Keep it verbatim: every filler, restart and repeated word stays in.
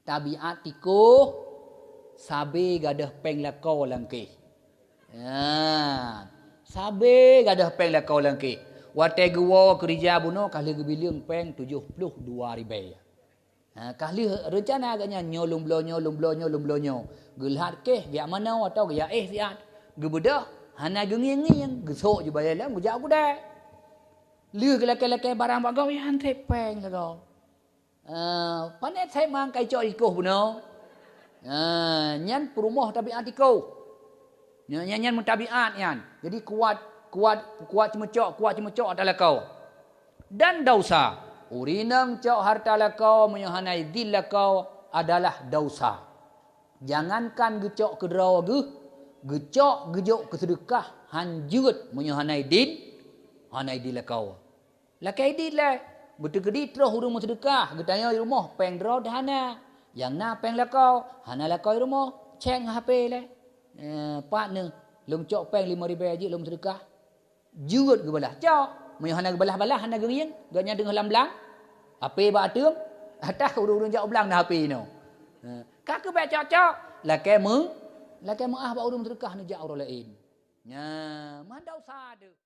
Tabiat tikoh, sabe gadôh péng lakoe lam kéh. Ya, sabe gadôh péng lakoe lam kéh. Watée geuwoe keurija bunoe ka lheueh geubileung péng tujoh ploh dua ribée. Ha, ka lheueh reuncana geuhnyan nyoe lôn bloe nyoe, lôn bloe nyoe, lôn bloe nyoe. Geulhat kéh geujak manoe atawa geujak éh siat. Geubeudôh, hana geungieng-ngieng, geusok jih balée lom geujak u keudée. Lheueh geulakée-lakée barang bak gob, nyan trép péng lagoe. Eh, pané that mang ka icok tikoh bunoe. Eh, nyan peurumoh tabiat tikoh. Nyan, nyan, nyan meutabiat nyan. Jadi kuat, kuat, kuat ceumeucok, kuat ceumeucok ata lakoe. Dan dausa. Ureuëng nyang cok hareuta lakoe meunyoe hana idin lakoe adalah dausa. Jangankan geucok keudroe geuh, geucok geujok keu seudeukah han jeuet meunyoe hana idin, hana idin lakoe. Lakée idin lé, beuteukeudi troh ureuëng meuseudeukah, geutanyoe di rumoh péng droe hana. Nyang na péng lakoe, hana lakoe di rumoh, cék ngon H P lé. Eh, pat neuh, lôn cok péng limong ribée jeuet lôn meuseudeukah. Jeuet geubalah cok. Meunyoe hana geubalah-balah, hana geungieng, gobnyan teungoh lam blang, H P bak ateueng, atah ureuëng-ureuëng jak u blang na H P inoe. Eh, ka keuh bék cok-cok, lakée meu-, lakée meuáh bak ureuëng meuseudeukah neujak uroe laén. Nyan, mandau sa deuh.